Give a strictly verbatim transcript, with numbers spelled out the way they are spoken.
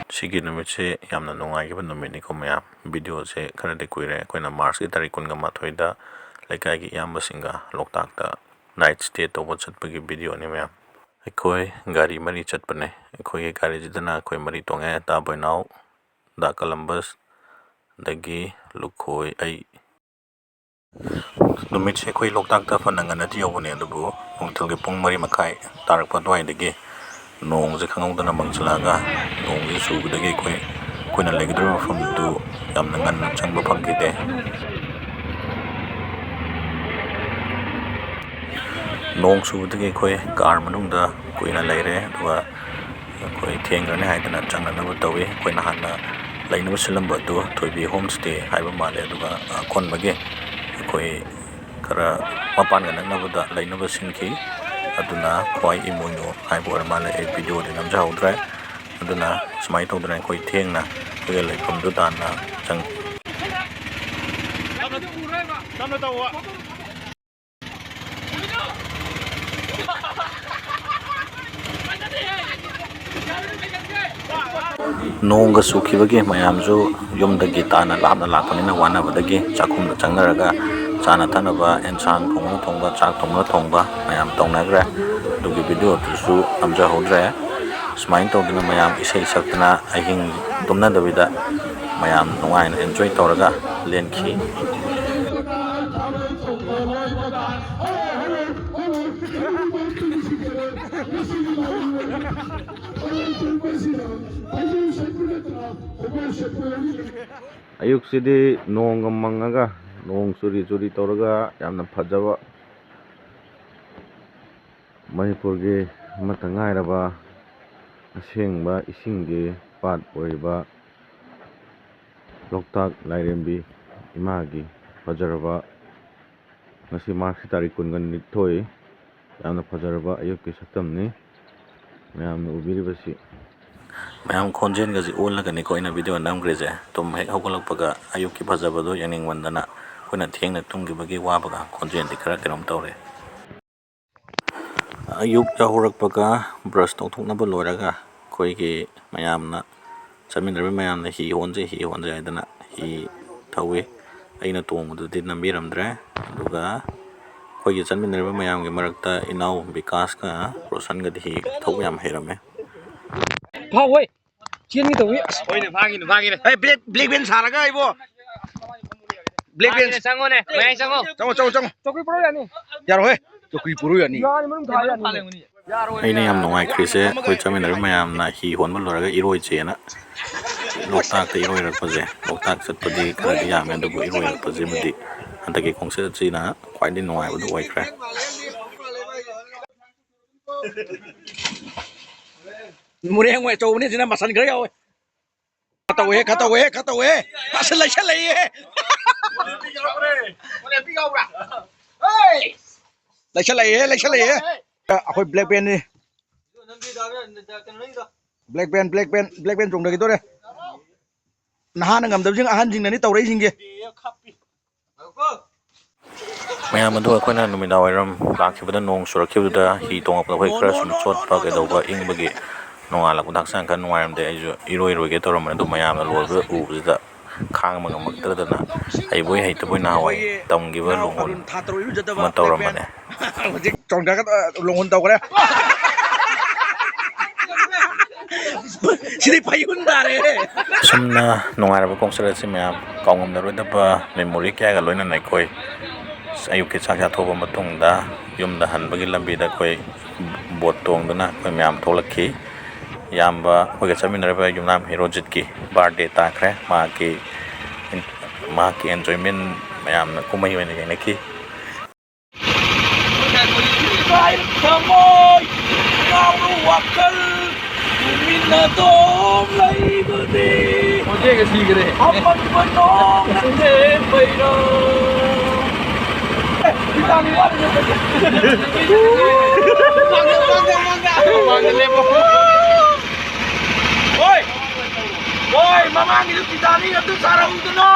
ꯁꯤꯒꯤ ꯅꯨꯃꯤꯠꯁꯦ ꯌꯥꯝꯅ ꯅꯨꯡꯉꯥꯏꯈꯤꯕ ꯅꯨꯃꯤꯠꯅꯤꯀꯣ ꯃꯌꯥꯝ꯫ ꯚꯤꯗꯤꯑꯣꯁꯦ ꯈꯔꯗꯤ ꯀꯨꯏꯔꯦ, ꯑꯩꯈꯣꯏꯅ ꯃꯥꯔꯁꯀꯤ ꯇꯥꯔꯤꯛ ꯀꯨꯟꯒ ꯃꯥꯊꯣꯏꯗ ꯂꯩꯀꯥꯏꯒꯤ ꯏꯌꯥꯝꯕꯁꯤꯡꯒ ꯂꯣꯛꯇꯥꯛꯇ ꯅꯥꯏꯠ ꯁ꯭ꯇꯦ ꯇꯧꯕ ꯆꯠꯄꯒꯤ ꯚꯤꯗꯤꯑꯣꯅꯤ ꯃꯌꯥꯝ꯫ ꯑꯩꯈꯣꯏ ꯒꯥꯔꯤ ꯃꯔꯤ ꯆꯠꯄꯅꯦ꯫ ꯑꯩꯈꯣꯏꯒꯤ ꯒꯥꯔꯤꯁꯤꯗꯅ ꯑꯩꯈꯣꯏ ꯃꯔꯤ ꯇꯣꯡꯉꯦ: ꯗꯥ ꯕꯣꯏꯅꯥꯎ, ꯗꯥ ꯀꯂꯝꯕꯁ, ꯑꯗꯒꯤ ꯂꯨꯈꯣꯏ, ꯑꯩ꯫ ꯅꯨꯃꯤꯠꯁꯦ ꯑꯩꯈꯣꯏ ꯂꯣꯛꯇꯥꯛꯇ ꯐꯅ ꯉꯟꯅꯗꯤ ꯌꯧꯕꯅꯦ, ꯑꯗꯨꯕꯨ ꯅꯨꯡꯊꯤꯜꯒꯤ ꯄꯨꯡ ꯃꯔꯤ ꯃꯈꯥꯏ ꯇꯥꯔꯛꯄ ꯑꯗꯨꯋꯥꯏꯗꯒꯤ ꯅꯣꯡꯁꯦ ꯈꯪꯍꯧꯗꯅ ꯃꯪꯁꯤꯜꯂꯛꯑꯒ, ꯅꯣꯡꯁꯦ ꯆꯨꯕꯗꯒꯤ ꯑꯩꯈꯣꯏ, ꯑꯩꯈꯣꯏꯅ ꯂꯩꯒꯗꯧꯔꯤꯕ ꯃꯐꯝꯗꯨ ꯌꯥꯝꯅ ꯉꯟꯅ ꯆꯪꯕ ꯐꯪꯈꯤꯗꯦ꯫ ꯅꯣꯡ ꯆꯨꯕꯗꯒꯤ ꯑꯩꯈꯣꯏ ꯀꯥꯔ ꯃꯅꯨꯡꯗ ꯀꯨꯏꯅ ꯂꯩꯔꯦ, ꯑꯗꯨꯒ ꯑꯩꯈꯣꯏ ꯊꯦꯡꯈ꯭ꯔꯅꯤ ꯍꯥꯏꯗꯅ ꯆꯪꯅꯅꯕ ꯇꯧꯏ꯫ ꯑꯩꯈꯣꯏꯅ ꯍꯥꯟꯅ ꯂꯩꯅꯕ ꯁꯤꯜꯂꯝꯕ ꯑꯗꯨ ꯊꯣꯏꯕꯤ ꯍꯣꯝ ꯁ꯭ꯇꯦ ꯍꯥꯏꯕ ꯃꯥꯜꯂꯦ, ꯑꯗꯨꯒ ꯑꯀꯣꯟꯕꯒꯤ ꯑꯩꯈꯣꯏ ꯈꯔ ꯃꯄꯥꯟꯒ ꯅꯛꯅꯕꯗ ꯂꯩꯅꯕ ꯁꯤꯟꯈꯤ꯫ ꯑꯗꯨꯅ ꯈ꯭ꯋꯥꯏ ꯏꯃꯣꯏꯅꯨ ꯍꯥꯏꯕ ꯑꯣꯏꯔ ꯃꯥꯜꯂꯦ꯫ ꯑꯩ ꯚꯤꯗꯤꯑꯣꯗꯤ ꯅꯝꯖꯍꯧꯗ꯭ꯔꯦ꯫ ꯑꯗꯨꯅ ꯁꯨꯃꯥꯏꯅ ꯇꯧꯗꯅ ꯑꯩꯈꯣꯏ ꯊꯦꯡꯅ ꯑꯩꯈꯣꯏꯒꯤ ꯂꯩꯐꯝꯗꯨ ꯇꯥꯟꯅ ꯆꯪ ꯅꯣꯡꯒ ꯆꯨꯈꯤꯕꯒꯤ ꯃꯌꯥꯝꯁꯨ ꯌꯨꯝꯗꯒꯤ ꯇꯥꯅ ꯂꯥꯞꯅ ꯂꯥꯛꯄꯅꯤꯅ ꯋꯥꯅꯕꯗꯒꯤ ꯆꯥꯛꯈꯨꯝꯗ ꯆꯪꯅꯔꯒ ꯆꯥꯅ ꯊꯛꯅꯕ, ꯑꯦꯟꯁꯥꯡ ꯊꯣꯡꯅ ꯊꯣꯡꯕ, ꯆꯥꯛ ꯊꯣꯡꯅ ꯊꯣꯡꯕ ꯃꯌꯥꯝ ꯇꯧꯅꯈ꯭ꯔꯦ꯫ ꯑꯗꯨꯒꯤ ꯚꯤꯗꯤꯑꯣꯗꯨꯁꯨ ꯅꯝꯖꯍꯧꯗ꯭ꯔꯦ꯫ ꯁꯨꯃꯥꯏꯅ ꯇꯧꯗꯅ ꯃꯌꯥꯝ ꯏꯁꯩ ꯁꯛꯇꯅ ꯑꯍꯤꯡ ꯇꯨꯝꯅꯗꯕꯤꯗ ꯃꯌꯥꯝ ꯅꯨꯡꯉꯥꯏꯅ ꯑꯦꯟꯖꯣꯏ ꯇꯧꯔꯒ ꯂꯦꯟꯈꯤ꯫ ꯑꯌꯨꯛꯁꯤꯗꯤ ꯅꯣꯡꯒ ꯃꯪꯉꯒ, ꯅꯣꯡ ꯆꯨꯔꯤ ꯆꯨꯔꯤ ꯇꯧꯔꯒ ꯌꯥꯝꯅ ꯐꯖꯕ ꯃꯅꯤꯄꯨꯔꯒꯤ ꯑꯃꯠꯇ ꯉꯥꯏꯔꯕ ꯑꯁꯦꯡꯕ ꯏꯁꯤꯡꯒꯤ ꯄꯥꯠ ꯑꯣꯏꯔꯤꯕ ꯂꯣꯛꯇꯥꯛ ꯂꯥꯏꯔꯦꯝꯕꯤ ꯏꯃꯥꯒꯤ ꯐꯖꯔꯕ, ꯉꯁꯤ ꯃꯥꯔꯁꯀꯤ ꯇꯥꯔꯤꯛ ꯀꯨꯟꯒ ꯅꯤꯊꯣꯏ, ꯌꯥꯝꯅ ꯐꯖꯔꯕ ꯑꯌꯨꯛꯀꯤ ꯁꯛꯇꯝꯅꯤ ꯃꯌꯥꯝꯅ ꯎꯕꯤꯔꯤꯕꯁꯤ꯫ ꯃꯌꯥꯝ, ꯈꯣꯟꯖꯦꯜꯒꯁꯦ ꯑꯣꯜꯂꯒꯅꯤꯀꯣ ꯑꯩꯅ ꯚꯤꯗꯤꯑꯣ ꯅꯝꯈ꯭ꯔꯤꯁꯦ꯫ ꯇꯨꯝ ꯍꯦꯛ ꯍꯧꯒꯠꯂꯛꯄꯒ ꯑꯌꯨꯛꯀꯤ ꯐꯖꯕꯗꯣ ꯌꯦꯡꯅꯤꯡꯃꯟꯗꯅ, ꯑꯩꯈꯣꯏꯅ ꯊꯦꯡꯅ ꯇꯨꯝꯈꯤꯕꯒꯤ ꯋꯥꯕꯒ ꯈꯣꯟꯖꯦꯜꯗꯤ ꯈꯔ ꯀꯩꯅꯣꯝ ꯇꯧꯔꯦ꯫ ꯑꯌꯨꯛ ꯌꯥꯍꯧꯔꯛꯄꯒ ꯕ꯭ꯔꯁ ꯇꯧꯊꯣꯛꯅꯕ ꯂꯣꯏꯔꯒ ꯑꯩꯈꯣꯏꯒꯤ ꯃꯌꯥꯝꯅ, ꯆꯠꯃꯤꯟꯅꯔꯤꯕ ꯃꯌꯥꯝꯅ ꯍꯤ ꯍꯣꯟꯁꯦ, ꯍꯤ ꯍꯣꯟꯁꯦ ꯍꯥꯏꯗꯅ ꯍꯤ ꯊꯧꯏ꯫ ꯑꯩꯅ ꯇꯣꯡꯕꯗꯨꯗꯤ ꯅꯝꯕꯤꯔꯝꯗ꯭ꯔꯦ꯫ ꯑꯗꯨꯒ ꯑꯩꯈꯣꯏꯒꯤ ꯆꯠꯃꯤꯟꯅꯔꯤꯕ ꯃꯌꯥꯝꯒꯤ ꯃꯔꯛꯇ ꯏꯅꯥꯎ ꯕꯤꯀꯥꯁꯀ ꯔꯣꯁꯟꯒꯗꯤ ꯍꯤ ꯊꯧꯕ ꯌꯥꯝ ꯍꯩꯔꯝꯃꯦ꯫ ꯐꯥꯎ ꯍꯣꯏ꯫ ꯆꯦꯟꯒꯦ ꯇꯧꯏ꯫ ꯑꯁ꯫ ꯍꯣꯏꯅꯦ, ꯐꯥꯒꯤꯅꯦ, ꯐꯥꯒꯤꯅꯦ꯫ ꯍꯦ, ꯕ꯭ꯂꯦꯛ, ꯕ꯭ꯂꯦꯛ ꯕꯦꯟ ꯁꯥꯔꯒ ꯑꯩꯕꯣ꯫ ꯕ꯭ꯂꯦꯛ ꯕꯦꯟ꯫ ꯐꯥꯒꯤꯅꯦ, ꯆꯪꯉꯣꯅꯦ, ꯃꯌꯥꯏ ꯆꯪꯉꯣ꯫ ꯆꯪꯉꯣ, ꯆꯪꯉꯣ, ꯆꯪꯉꯣ꯫ ꯆꯧꯀ꯭ꯔꯤ ꯄꯨꯔꯛꯎ ꯌꯥꯅꯤ꯫ ꯌꯥꯔꯣꯏꯍꯦ꯫ ꯆꯧꯀ꯭ꯔꯤ ꯄꯨꯔꯛꯎ ꯌꯥꯅꯤ꯫ ꯌꯥꯅꯤ, ꯃꯅꯨꯡ ꯊꯥ ꯌꯥꯅꯤ꯫ ꯑꯩꯅ ꯌꯥꯝ ꯅꯨꯡꯉꯥꯏꯈ꯭ꯔꯤꯁꯦ, ꯑꯩꯈꯣꯏ ꯆꯠꯃꯤꯟꯅꯔꯤꯕ ꯃꯌꯥꯝꯅ ꯍꯤ ꯍꯣꯟꯕ ꯂꯣꯏꯔꯒ ꯏꯔꯣꯏꯁꯦꯅ ꯂꯣꯛꯇꯥꯛꯇ ꯏꯔꯣꯏꯔꯛꯄꯁꯦ꯫ ꯂꯣꯛꯇꯥꯛ ꯆꯠꯄꯗꯤ ꯈꯔꯗꯤ ꯌꯥꯝꯃꯦ, ꯑꯗꯨꯕꯨ ꯏꯔꯣꯏꯔꯛꯄꯁꯤꯃꯗꯤ ꯍꯟꯗꯛꯀꯤ ꯈꯣꯡꯆꯠ ꯑꯁꯤꯅ ꯈ꯭ꯋꯥꯏꯗꯒꯤ ꯅꯨꯡꯉꯥꯏꯕꯗꯨ ꯑꯣꯏꯈ꯭ꯔꯦ꯫ ꯃꯣꯔꯦ ꯍꯪꯉꯣꯏ ꯑꯆꯧꯕꯅꯤ, ꯁꯤꯅ ꯃꯁꯟ ꯈꯔ ꯌꯥꯎꯋꯦ꯫ ꯈꯔ ꯇꯧꯋꯦ, ꯈꯔ ꯇꯧꯋꯦ, ꯈꯔ ꯇꯧꯋꯦ꯫ ꯑꯁ, ꯂꯩꯁꯜꯂꯛꯏꯍꯦ꯫ ꯂꯩꯁꯜꯂꯛꯏꯍꯦ, ꯂꯩꯁꯜꯂꯛꯏꯍꯦ꯫ ꯑꯩꯈꯣꯏ ꯕ꯭ꯂꯦꯛ ꯕꯦꯟꯅꯤ꯫ ꯕ꯭ꯂꯦꯛ ꯕꯦꯟ, ꯕ꯭ꯂꯦꯛ ꯕꯦꯟ, ꯕ꯭ꯂꯦꯛ ꯕꯦꯟ ꯆꯣꯡꯊꯈꯤꯗꯣꯔꯦ꯫ ꯅꯍꯥꯅ ꯉꯝꯗꯕꯁꯤꯡ ꯑꯍꯟꯁꯤꯡꯅꯅꯤ ꯇꯧꯔꯛꯏꯁꯤꯡꯁꯦ꯫ ꯃꯌꯥꯝ ꯑꯗꯨ ꯑꯩꯈꯣꯏꯅ ꯅꯨꯃꯤꯗꯥꯡ ꯋꯥꯏꯔꯝ ꯂꯥꯛꯈꯤꯕꯗ, ꯅꯣꯡ ꯆꯨꯔꯛꯈꯤꯕꯗꯨꯗ ꯍꯤ ꯇꯣꯡꯉꯛꯄꯗ ꯑꯩꯈꯣꯏ ꯈꯔ ꯁꯨꯝ ꯆꯣꯠꯄ ꯀꯩꯗꯧꯕ ꯏꯪꯕꯒꯤ ꯅꯣꯡꯉꯥꯜꯂꯛꯄꯗ ꯍꯛꯆꯥꯡ ꯈꯔ ꯅꯨꯡꯉꯥꯏꯔꯝꯗꯦ꯫ ꯑꯩꯁꯨ ꯏꯔꯣꯏꯔꯣꯏꯒꯦ ꯇꯧꯔꯝꯕꯅꯦ, ꯑꯗꯨ ꯃꯌꯥꯝꯅ ꯂꯣꯏꯕ ꯎꯕꯁꯤꯗ ꯈꯥꯡꯕ ꯉꯝꯃꯛꯇ꯭ꯔꯗꯅ ꯍꯩꯕꯣꯏ ꯍꯩꯇꯕꯣꯏ ꯅꯍꯥꯟꯋꯥꯏ ꯇꯝꯈꯤꯕ ꯂꯣꯡꯍꯨꯟ ꯑꯃ ꯇꯧꯔꯝꯕꯅꯦ꯫ ꯍꯧꯖꯤꯛ ꯆꯣꯡꯊꯔꯒ ꯂꯣꯡꯍꯨꯟ ꯇꯧꯈ꯭ꯔꯦ꯫ ꯁꯤꯗꯤ ꯐꯩꯍꯨꯟ ꯇꯥꯔꯦ꯫ ꯑꯁꯨꯝꯅ ꯅꯨꯡꯉꯥꯏꯔꯕ ꯈꯣꯡꯆꯠ ꯑꯁꯤ ꯃꯌꯥꯝ ꯀꯥꯎꯉꯝꯅꯔꯣꯏꯗꯕ memory ꯀꯌꯥꯒ ꯂꯣꯏꯅꯅ ꯑꯩꯈꯣꯏ ꯑꯌꯨꯛꯀꯤ ꯆꯥꯛ ꯆꯥꯊꯣꯛꯑꯕ ꯃꯇꯨꯡꯗ ꯌꯨꯝꯗ ꯍꯟꯕꯒꯤ ꯂꯝꯕꯤꯗ ꯑꯩꯈꯣꯏ boat ꯇꯣꯡꯗꯨꯅ ꯑꯩꯈꯣꯏ ꯃꯌꯥꯝ ꯊꯣꯛꯂꯛꯈꯤ꯫ ꯏꯌꯥꯝꯕ ꯑꯩꯈꯣꯏꯒ ꯆꯠꯃꯤꯟꯅꯔꯤꯕ ꯌꯨꯝꯅꯥꯝ ꯍꯦꯔꯣꯖꯤꯠꯀꯤ birthday ꯇꯥꯈ꯭ꯔꯦ꯫ ꯃꯍꯥꯛꯀꯤ, ꯃꯍꯥꯛꯀꯤ enjoyment ꯃꯌꯥꯝꯅ ꯀꯨꯝꯍꯩ ꯑꯣꯏꯅ ꯌꯦꯡꯅꯈꯤ꯫ ꯊꯃꯣꯏ ꯉꯥꯎꯔ ꯋꯥꯈꯜ ꯇꯨꯃꯤꯟꯅ ꯑꯗꯨꯝ ꯂꯩꯕꯅꯤ꯫ ꯈꯣꯟꯖꯦꯜꯒ ꯁꯤꯈ꯭ꯔꯦ꯫ ꯑꯄꯟꯕ ꯅꯣꯡꯅ ꯊꯦꯝꯕꯩꯔꯣ? ꯑꯦ, ꯃꯃꯥꯡꯗ ꯂꯦꯞꯄꯣ꯫ ꯃꯃꯥꯡꯒꯤꯗꯨ ꯇꯤꯇꯥꯅꯤꯛ ꯑꯗꯨ ꯁꯥꯔꯛꯎꯗꯅꯣ꯫